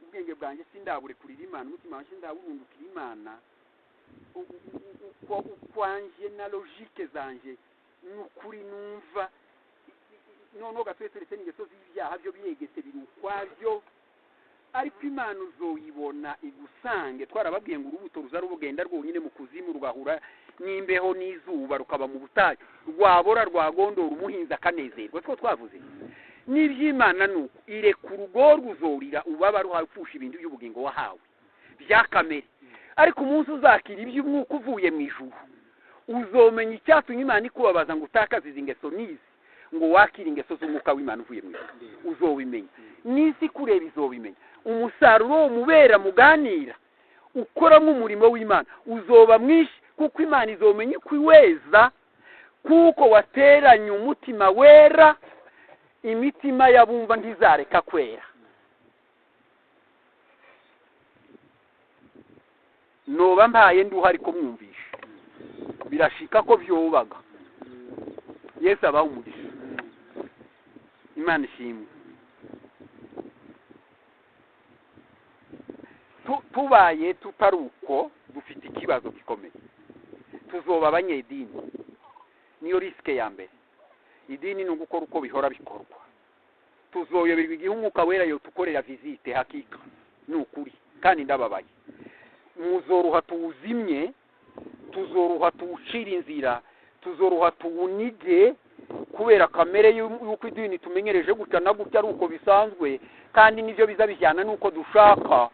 ubwenge bwanjye sindaburekurira Imana, umutima wanjye sindawurundukira Imana, uko ukwanje na logique zanje n'ukuri numva. Noneho gatweseretse n'ingeso z'ibyaha byo biyegetse biri ukwabyo, ariko Imana uzoyibona igusange. Twarababwiye ngo urubuto ruza rugenda rwonyine mu kuzimu, rugahura n'imbeho n'izuba, rukaba mu butayu, rwabora rwagondora umuhinzi akanezerwa. Two twavuze n'iby'Imana nuko ireka urugo ruzorira ubaba ruhapfusha ibintu by'ubugingo wahawe bya kamere, ariko umunsi uzakira iby'umwuka uvuye mu ijuru uzomenya icyatumye Imana ikubabaza ngo utakaze izi ngeso n'izi, ngo wakire ingeso z'umwuka w'Imana uvuye mu ijuru. Uzobimenya n'isi kureba izobimenya. Umusaruro mubera muganira ukoramo umurimo w'Imana uzoba mwinshi, kuko Imana izomenya ikwiweza, kuko wateranye umutima wera. Imitima y'abumva ntizareka kwera. Noba mbaye nduha ariko mwumvisha birashika ko byobaga. Yesu abaha umugisha, Imana ishimwe. Tubaye tutari uko dufite ikibazo gikomeye, tuzoba abanyedini. Niyo risike ya mbere. Idini ni ugukora uko bihora bikorwa. Tuzoyoberwa igihe umwuka wera yo tukorera visite. Hakika ni ukuri kandi ndababaye. Muzoroha tuwuzimye, tuzoroha tuwucira inzira, tuzoroha tuwunige, kubera kamere y'uko idini tumenyereje gutya na gutya ari uko bisanzwe, kandi nivyo biza bijyana n'uko dushaka.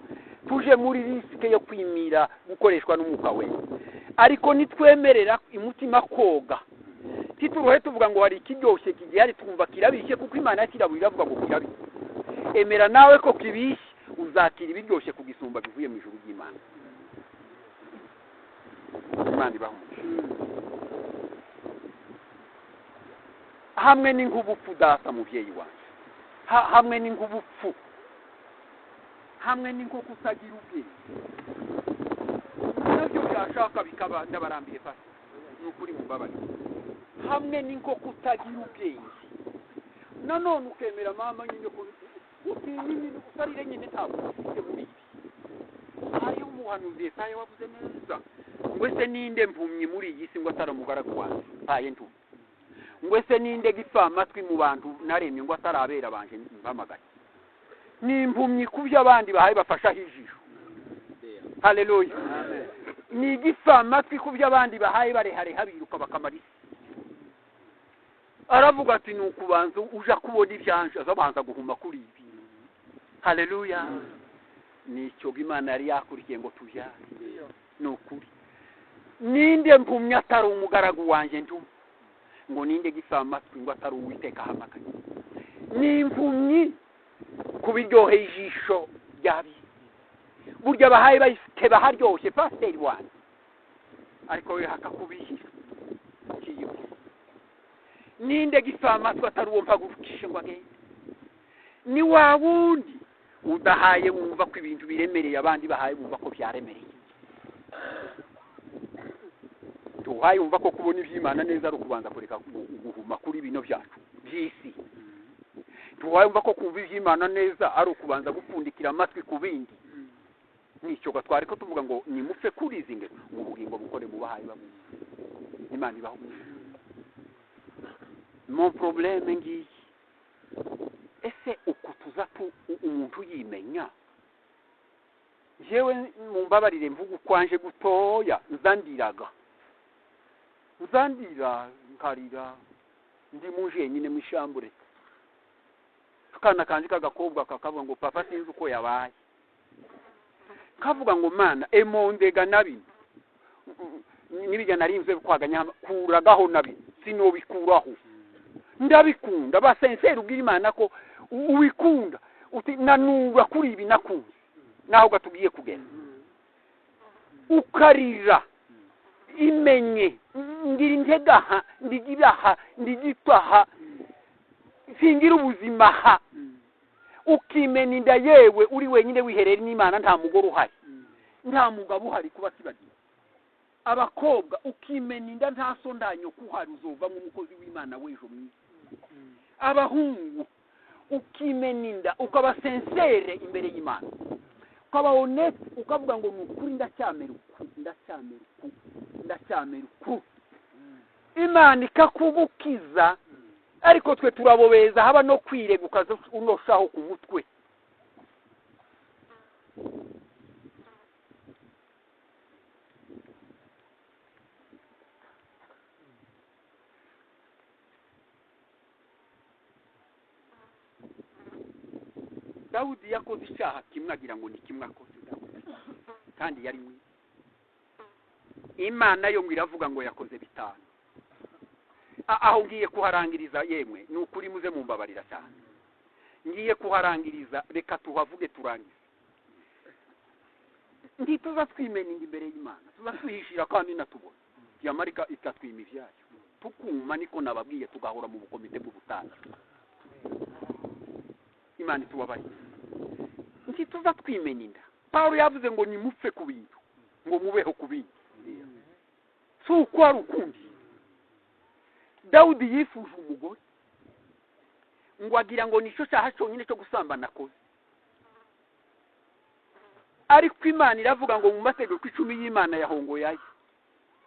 Tuje muri risike yo kwimira gukoreshwa n'umwuka wera. Ariko nitwemerera umutima koga, tituruhe tuvuga ngo hari ikiryoshye kigihari, twumva kirabishye, kuko Imana yakirabuye iravuga ngo kirabishye. Emera nawe ko kibishye, uzakira ibiryoshye kugisumba bivuye mu ijuru ry'Imana. Imana ibaho hamwe n'ingubupfu data muvyeyi wanje, hamwe n'ingubupfu, hamwe n'inko kutagira ubwenge, nabyo byashaka bikaba ndabarambiye pasi n'ukuri mubabare. Hamwe n'inko kutagira ubwenge nanone ukemera mama nyine ko utinye nyine utarire nyine ntabwo ufite muri ibi. Hariyo umuhanuzi Yesaya wavuze neza ngo ese ninde mpumyi muri iyi si ngo atari umugaragu wanjye mpaye ntumwe, ngo ese ninde gipfa amatwi mu bantu naremye ngo atarabera banje mpamagaye. Ni impumyi ku byo abandi bahaye bafashaho ijisho. Haleluya. Ni igipfa amatwi ku byo abandi bahaye barehareha biruka bakamara isi. Aravuga ati ni ukubanza uja kubona ibyanje azabanza guhuma kuri ibi. Haleluya. Nicyo Imana yari yakurikiye ngo tubyare. Ni ukuri. Ninde mpumyi atari umugaragu wanjye ntumwe, ngo ninde gipfa amatwi ngo atari Uwiteka ahamagaye. Ni impumyi kubiryoheye ijisho ryabi. Burya bahaye bayifite baharyoshye pasiteri wanjye, ariko we hakakubihira kiyo. Ninde gipfa amatwi atari uwo mpagurukishe ngo agende. Ni wa wundi udahaye wumva ko ibintu biremereye, abandi bahaye wumva ko byaremereye. Tuhaye wumva ko kubona iby'Imana neza ari ukubanza kureka guhuma kuri bino byacu by'isi. Tuhaye wumva ko kumva iby'Imana neza ari ukubanza gupfundikira amatwi ku bindi. Nicyo gatwari ko tuvuga ngo nimupfe kuri izi ngeso, ngo ubugingo bukore mu bahaye bamwe. Imana ibaho. Mon problème ngiyi, ese uku tuza umuntu yimenya? Jewe mumbabarire mvuga ukwanje gutoya nzandiraga. Nzandira nkarira ndi mu jenyine mu ishambure. Akana kanje k'agakobwa kakavuga ngo papa sinzi uko yabaye. Kavuga ngo mana emondega nabi nibijya narinze kwaganya kuragaho nabi sinobikuraho. Ndabikunda basensera ubwira Imana ko ubikunda uti nanura kuri ibi nakunze naho gatugiye kugenda. Ukarira imenye ngira integaha ndigiraha ndigitaha singira ubuzima ha. Ukimena inda yewe uri wenyine wiherera n'Imana, nta mugore uhari nta mugabo uhari kuba kibagiwe. Abakobwa ukimena inda nta so ndanyo kuhari uzovamo umukozi w'Imana w'ejo mwiza. Abahungu ukimena inda ukaba sincere imbere y'Imana, ukaba honest, ukavuga ngo ni ukuri ndacyamera uku ndacyamera uku ndacyamera uku. Imana ikakubukiza. Ariko twe turabobeza haba no kwirega ukaza unoshaho ku mutwe. Dawudi yakoze icyaha kimwe agira ngo ni kimwe akoze Dawudi, kandi yari mwiza. Imana yo ngo iravuga ngo yakoze bitanu. Aho ngiye kuharangiriza yemwe ni ukuri muze mumbabarira cyane. Ngiye kuharangiriza, reka tuhavuge turangize. Ntituza twimeninga imbere y'Imana, tuza twihishira kandi natubona. Yamarika ikatwima ivyayo. Tukuma niko nababwiye tugahora mu bukomite bw'ubutanga. Imana itubabarire. Ntituza twimeninda. Paulo yavuze ngo nimupfe ku bintu, ngo mubeho ku bindi. Si uko ari ukundi. Dawudi yifuje umugore ngo agira ngo nicyo cyaha cyonyine cyo gusambana akoze. Ariko Imana iravuga ngo mu mategeko 10 y'Imana yahongoye ayo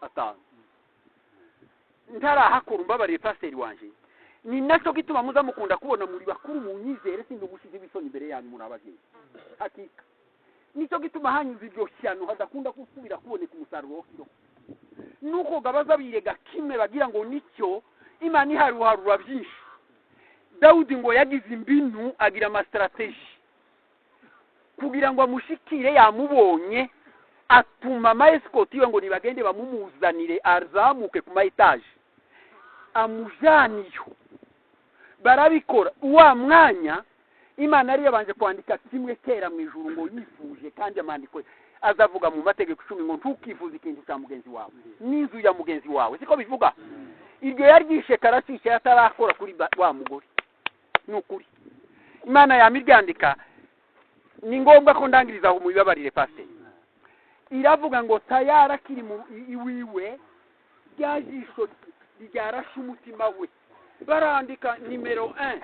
atanu. Ntarahakora umbabariye pasiteri wanje. Ni nacyo gituma muza mukunda kubona muri bakuru mu nyizere sindi gushize ibisoni imbere yanyu muri ababyeyi. Hakika nicyo gituma hanyuze ibyo shyano hadakunda gusubira kuboneka umusaruro wo kiroho. Nuko gabaza birega kimwe bagira ngo nicyo Imana iharuharura byinshi. Dawudi ngo yagize imbinu agira ama strategy kugira ngo amushikire yamubonye, atuma ama escort iwe ngo nibagende bamumuzanire azamuke ku ma etage amujaniyo. Barabikora wa mwanya Imana yari yabanje kwandika kimwe kera mu ijuru ngo yifuje, kandi amandiko azavuga mu mategeko 10 ngo ntukifuze ikintu cya mugenzi wawe n'inzu ya mugenzi wawe, siko bivuga. Iryo yaryishe karashishe yatarakora kuri wa mugore. Nukuri Imana yamiryandika. Ni ngombwa ko ndangiriza aho mubibabarire pastor. Iravuga ngo tayara kiri mu iwiwe ryajisho ryarashe umutima we. Barandika nimero 1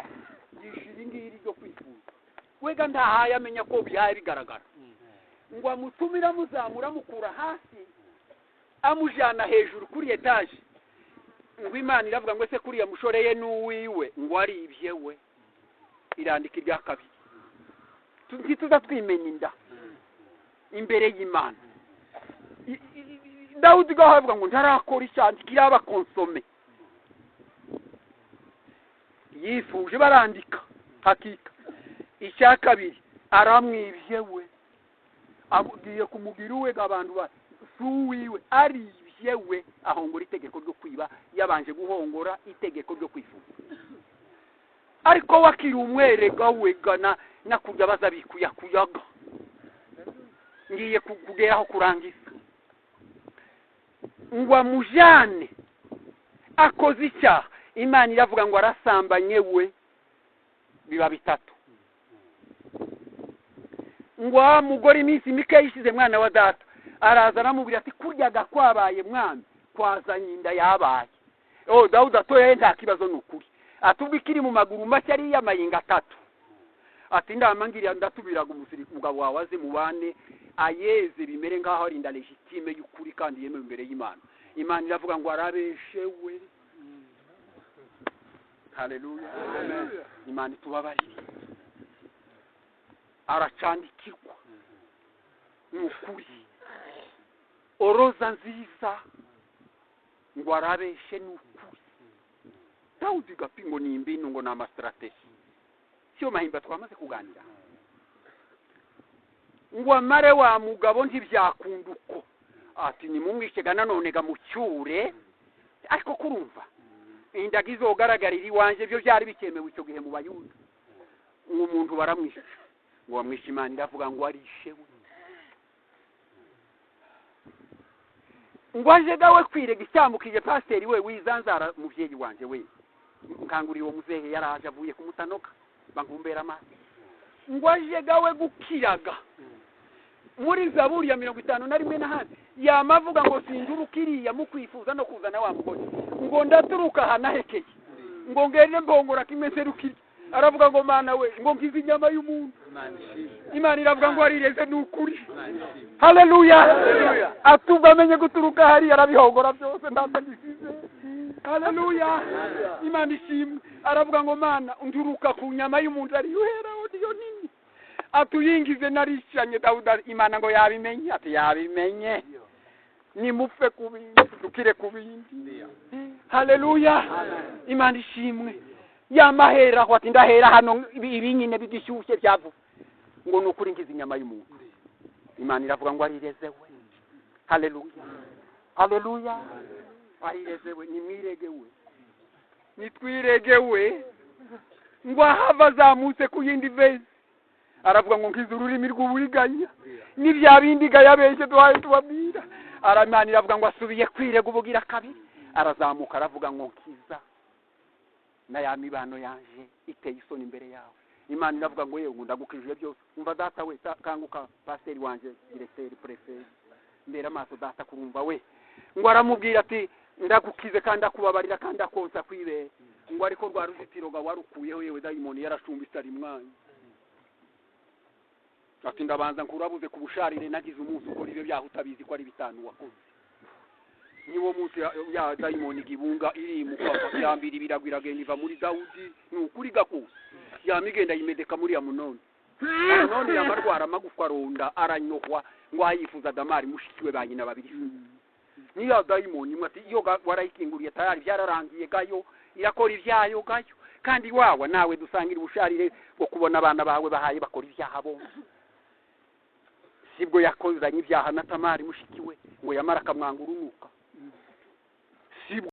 yishira ingiri ryo kwifuza. Wega ndahaye amenya ko bihaye bigaragara. Ngo amutumira muzamura mukura hasi amujana hejuru kuri etage. Ngo Imana iravuga ngo ese kuriya mushoreye n'uwiwe ngo ari ibyewe. Irandika irya kabiri. Ntituza twimenya inda imbere y'Imana. Dawudi gahavuga ngo ntarakora icyaha kiraba konsome. Yifuje barandika hakika. Icya kabiri aramwibye we, agiye kumugira uwe abantu ba suwiwe aribye we, ahongora itegeko ryo kwiba yabanje guhongora itegeko ryo kwifuza. Ariko wakiri umwerega we gana nakujya bazabikuya kuyaga. Ngiye kugeraho kurangiza. Ngo amujane akoze icyaha, Imana iravuga ngo arasambanye we, biba bitatu. Ngo mugore iminsi mike yishize mwana wa data araza aramubwira ati kuryaga kwabaye mwami kwazanye inda yabaye. Oh Dawudi atoye nta kibazo nukuri. Atubwo ikiri mu maguru make ari yamayinga atatu. Ati ndamangiriya ndatubiraga umugabo wawe aze mubane ayeze bimere nkaho ari inda legitime y'ukuri kandi yemewe imbere y'Imana. Imana iravuga ngo arabeshewe. Haleluya. Imana itubabarire. Aracandikirwa nukuri. Oroza nziza Ngo arabeshe n'ukuri. Dawudi gapi ngo ni imbinu, ngo ni amastrategy, siyo mahimba twamaze kuganira. Ngo amare wa mugabo ntibyakunda uko, ati nimumwishe ga nanone ga mucyure. Ariko kurumva indaga izogaragarira iwanje, byo byari bikemewe icyo gihe mu Bayuda. Ngo umuntu baramwishe, ngo bamwishe, Imana iravuga ngo arishe we. Ngo aje gawe kwirega icyambukije pasiteri we wizanzara, muvyeyi wanje we nkanguriye uwo muzehe yaraje avuye kumutanoka bangumbera amaso. Ngo aje gawe gukiraga muri Zaburi ya 51 n'ahandi yamavuga ngo sinduruka iriya mukwifuza no kuzana wa mugore, ngo ndaturuka ahanahekeye, ngo ngende mbongora kimwe nserukire. Aravuga ngo Mana we, ngo ngize inyama y'umuntu. Imana iravuga ngo arireze n'ukuri. Haleluya. Atumva amenye guturuka hariya arabihongora byose ntabwo agisize. Haleluya, Imana ishimwe. Aravuga ngo Mana, nduruka ku nyama y'umuntu ariyo uheraho niyo nini, atuyingize narishanye. Dawudi, Imana ngo yabimenye, ati yabimenye, nimupfe ku bindi dukire ku bindi. Haleluya, Imana ishimwe. Yamahera aho ati ndahera hano ibi nyine bigishyushye byavuga ngo ni ukuri ngize inyama y'umuntu. Imana iravuga ngo arireze we. Haleluya, haleluya, arireze we. Nimwirege we, nitwirege we. Ngo ahava azamutse ku yindi vezi, aravuga ngo nkize ururimi rw'uburiganya n'ibya bindi ga yabeshye duhaye tubabwira. Imana iravuga ngo asubiye kwirega ubugira kabiri. Arazamuka aravuga ngo nkiza na ya mibano yanje iteye isoni imbere yawe. Imana iravuga ngo yewe ndagukijije byose. Umva data we, kanguka pasiteri wanje, directeur, préfet, mbera amaso data kurumva we. Ngo aramubwira ati ndagukize kandi akubabarira kandi akonsa kwibera. Ngo ariko rwa ruzitiro ga warukuyeho, yewe dayimoni yarashumbitse ari mwanya. Ati ndabanza nkurabuze ku busharire nagize umunsi ukora ibyo byaha utabizi ko ari bitanu wakoze. Niwo munsi ya dayimoni gibunga irimuka yambira ibiragwa iragenda iva muri Dawudi. Ni ukuri gakose yamigenda yimedeka muri Amunoni. Amunoni yamarwara amagufwa aronda aranyohwa, ngo ayifuza Damari mushiki we ba nyina babiri. Niyo dayimoni imwe ati iyo warayikinguriye tayari byararangiye gayo, irakora ibyayo gayo. Kandi wawa nawe dusangira ubusharire bwo kubona abana bawe bahaye bakora ibyaha bombi. Sibwo yakozanye ibyaha na Tamari mushiki we, ngo yamara akamwanga urunuka.